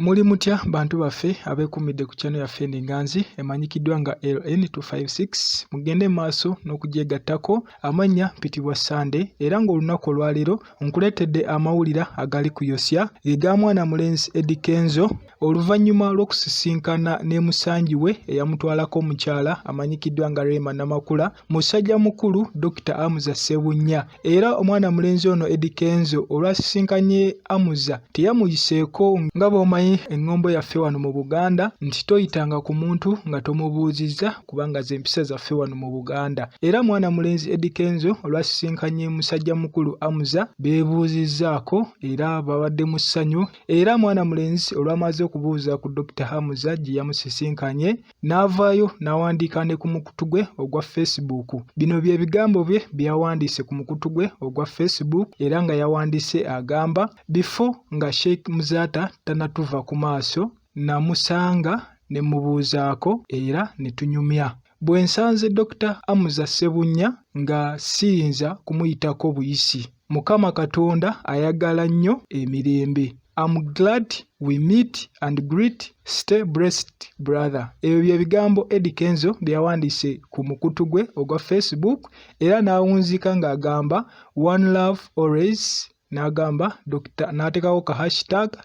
Muli mutya bantu baffe abeekuumidde ku channel yaffe eno enganzi emanyikiddwa nga LN256? Mugende maaso n'okugyegattako. Amannya mpitibwa Sande, era ng'olunaku olwaleero nkuleetedde amawulire agali kuyosya ge ga mwana mulenzi Eddy Kenzo oluvannyuma lw'okusisinkana ne musangi we eyamutwalako omukyala amanyikiddwa nga Rema Namakula, musajja mukulu Dokita Amuza Ssebunnya. Era omwana mulenzi ono Eddy Kenzo olwasisinkanye Amuza teyamuyiseeko, nga bw'omanyi eŋŋombo yaffe wano mu Buganda nti toyitanga ku muntu nga tomubuuzizza, kubanga ze mpisa zaffe wano mu Buganda. Era mwana mulenzi Eddy Kenzo olwasisinkanye musajja mukulu Amuza beebuuzizzaako era babadde mu ssanyu. Era mwana mulenzi olwamaze okubuuza ku Dokita Hamza gye yamusisinkanye n'avaayo n'awandiika ne ku mukutu gwe ogwa Facebook. Bino bye bigambo bye bye yawandiise ku mukutu gwe ogwa Facebook, era nga yawandiise agamba, "Before nga Sheikh Muzaata tannatuva ku maaso, namusanga ne mubuuzaako era ne tunyumya. Bwe nsanze Dokita Hamza Ssebunnya nga siyinza kumuyitako buyisi. Mukama Katonda ayagala nnyo emirembe. I'm glad we meet and greet. Stay blessed, brother." Ebyo bye bigambo Eddy Kenzo bye yawandiise ku mukutu gwe ogwa Facebook, era n'awunzika ng'agamba, "One love always," n'agamba Dr. n'ateekako ka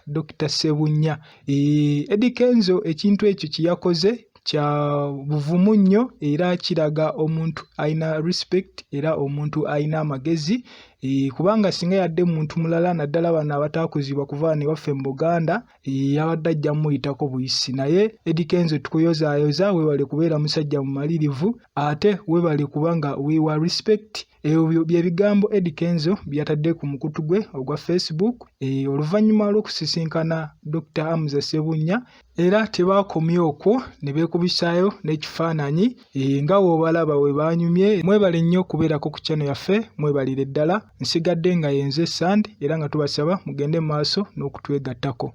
#DrSebunnya. Eddy Kenzo ekintu ekyo kye yakoze kya buvumu nnyo, era kiraga omuntu alina respect era omuntu alina amagezi, kubanga singa yadde muntu mulala, naddala bano abataakuzibwa kuva wano ewaffe mu Buganda, yabadde ajja muyitako buyisi. Naye Eddy Kenzo tukuyozaayoza, weebale kubeera musajja mumalirivu, ate weebale kubanga weewa respect. Ebyo bye bigambo Eddy Kenzo by'atadde ku mukutu gwe ogwa Facebook oluvannyuma lw'okusisinkana Dr. Hamza Ssebunnya. Era tebaakomye okwo, ne beekubisaayo n'ekifaananyi nga bw'obalaba we baanyumye. Mwebale nnyo okubeerako ku channel yaffe, mwebalire ddala. Nsigadde nga yenze Sand, era nga tubasaba mugende mu maaso n'okutwegattako.